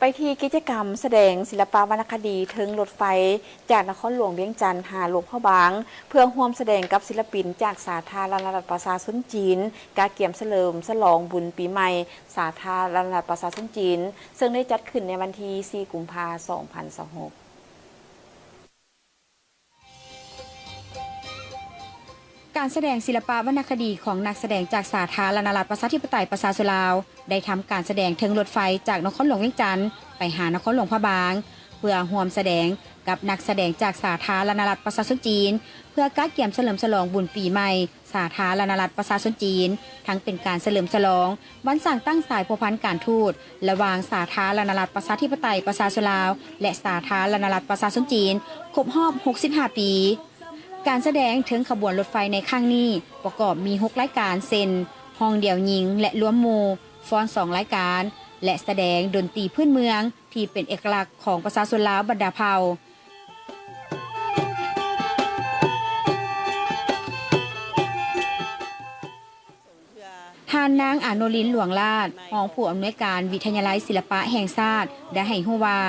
ໄປທີ່ກິດຈະກຳສະແດງສິລະປະວັນນະຄະດີເທິງລົດໄຟ ຈາກນະຄອນຫຼວງວຽງຈັນຫາຫຼວງພະບາງ ເພື່ອຮ່ວມສະແດງກັບສິລະປິນຈາກສາທາລະນະລັດປະຊາຊົນຈີນ ກະກຽມສະເຫຼີມສະຫຼອງບຸນປີໃໝ່ສາທາລະນະລັດປະຊາຊົນຈີນ ເຊິ່ງໄດ້ຈັດຂຶ້ນໃນວັນທີສີ່ ກຸມພາ ສອງພັນຊາວຫົກ. ການສະແດງສິລະປະວັນນະຄະດີຂອງນັກສະແດງຈາກສາທາລະນະລັດປະຊາທິປະໄຕປະຊາຊົນລາວ ໄດ້ທຳການສະແດງເທິງລົດໄຟຈາກນະຄອນຫຼວງວຽງຈັນໄປຫານະຄອນຫຼວງພະບາງ ເພື່ອຮ່ວມສະແດງກັບນັກສະແດງຈາກສາທາລະນະລັດປະຊາຊົນຈີນ ເພື່ອກະກຽມສະເຫຼີມສະຫຼອງບຸນປີໃໝ່ ສາທາລະນະລັດປະຊາຊົນຈີນ, ທັງເປັນການສະເຫຼີມສະຫຼອງວັນສ້າງຕັ້ງສາຍພົວພັນການທູດລະຫວ່າງສາທາລະນະລັດປະຊາທິປະໄຕປະຊາຊົນລາວ ແລະ ສາທາລະນະລັດປະຊາຊົນຈີນ ຄົບຮອບຫົກສິບຫ້າປີ. ການສະແດງເທິງຂະບວນລົດໄຟໃນຄັ້ງນີ້ປະກອບມີຫົກລາຍການ ເຊັ່ນ ຮ້ອງດຽວຍິງ ແລະ ລວມໝູ່, ຟ້ອນສອງລາຍການ ແລະ ສະແດງດົນຕີພື້ນເມືອງ ທີ່ເປັນເອກະລັກຂອງປະຊາຊົນລາວບັນດາເຜົ່າ. ທ່ານນາງ ອາໂນລິນ ຫຼວງລາດ ຮອງຜູ້ອຳນວຍການວິທະຍາໄລສິລະປະແຫ່ງຊາດ ໄດ້ໃຫ້ຮູ້ວ່າ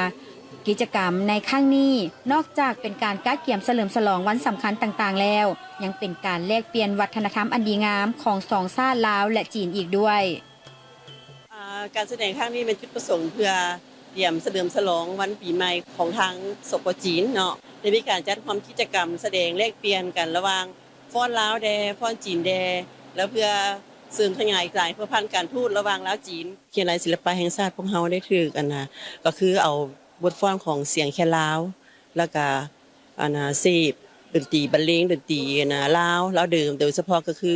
ກິດຈະກຳໃນຄັ້ງນີ້ ນອກຈາກເປັນການກະກຽມສະເຫຼີມສະຫຼອງວັນສຳຄັນຕ່າງໆແລ້ວ ຍັງເປັນການແລກປ່ຽນວັດທະນະທຳອັນດີງາມຂອງສອງຊາດລາວ ແລະ ຈີນອີກດ້ວຍ. ອ່າ ການສະແດງຄັ້ງນີ້ແມ່ນຈຸດປະສົງເພື່ອກຽມສະເຫຼີມສະຫຼອງວັນປີໃໝ່ຂອງທາງ ສປ ຈີນເນາະ ໄດ້ມີການຈັດຮ່ວມກິດຈະກຳສະແດງແລກປ່ຽນກັນລະຫວ່າງຟ້ອນລາວແດ່ ຟ້ອນຈີນແດ່ ແລ້ວເພື່ອເສີມຂະຫຍາຍສາຍພົວພັນການທູດລະຫວ່າງລາວຈີນ. ວິທະຍາໄລສິລະປະແຫ່ງຊາດພວກເຮົາໄດ້ຖືກ ອັນນ່າ ກໍຄືເອົາບົດຟ້ອນຂອງສຽງແຄນລາວ ແລ້ວກະ ອັນນ່າ ເສບດົນຕີບັນເລງ ດົນຕີ ອັນນ່າ ລາວ ລາວເດີມ ໂດຍສະເພາະກໍຄື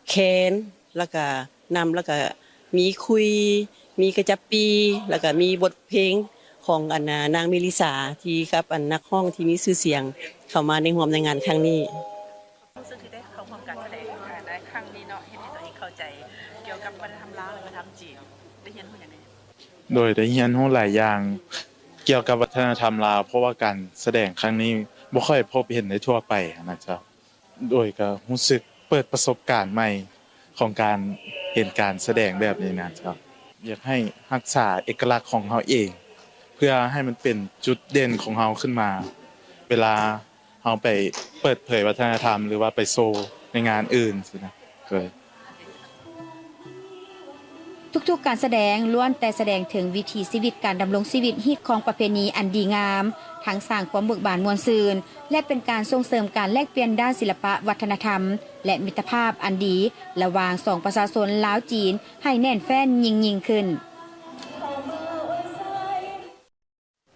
ແຄນ ແລ້ວກະນຳ ແລ້ວກະມີຂຸຍ ມີກະຈັບປີ ແລ້ວກະມີບົດເພງຂອງ ອັນນ່າ ນາງເມລິສາ ທີ່ກັບ ອັນ ນັກຮ້ອງທີ່ມີຊື່ສຽງເຂົ້າມາໃນ ຮ່ວມໃນງານຄັ້ງນີ້. ຮູ້ສຶກທີ່ໄດ້ເຂົ້າຮ່ວມການສະແດງໃນຄັ້ງນີ້ເນາະ ເຮັດໃຫ້ຕົວເອງເຂົ້າໃຈກ່ຽວກັບວັດທະນະທຳລາວ ແລະ ວັດທະນະທຳຈີນ ໄດ້ຮຽນຮູ້ຫຍັງແດ່? ໂດຍ ໄດ້ຮຽນຮູ້ຫຼາຍຢ່າງກ່ຽວກັບວັດທະນະທຳລາວ ເພາະວ່າການສະແດງຄັ້ງນີ້ບໍ່ຄ່ອຍພົບເຫັນໄດ້ທົ່ວໄປຫັ້ນນະເຈົ້າ. ໂດຍກໍຮູ້ສຶກເປີດປະສົບການໃໝ່ຂອງການເຫັນການສະແດງແບບນີ້ນະເຈົ້າ. ຢາກໃຫ້ຮັກສາເອກະລັກຂອງເຮົາເອງ ເພື່ອໃຫ້ມັນເປັນຈຸດເດັ່ນຂອງເຮົາຂຶ້ນມາ ເວລາເຮົາໄປເປີດເຜີຍວັດທະນະທຳ ຫຼືວ່າໄປໂຊໃນງານອື່ນຊີ້ນະ. ໂດຍ ທຸກໆການສະແດງລ້ວນແຕ່ສະແດງເຖິງວິຖີຊີວິດການດຳລົງຊີວິດ, ຮີດຄອງປະເພນີອັນດີງາມ, ທັງສ້າງຄວາມເບີກບານມ່ວນຊື່ນ ແລະ ເປັນການສົ່ງເສີມການແລກປ່ຽນດ້ານສິລະປະວັດທະນະທຳ ແລະ ມິດຕະພາບອັນດີລະຫວ່າງສອງປະຊາຊົນລາວ-ຈີນໃຫ້ແໜ້ນແຟ້ນຍິ່ງໆຂຶ້ນ.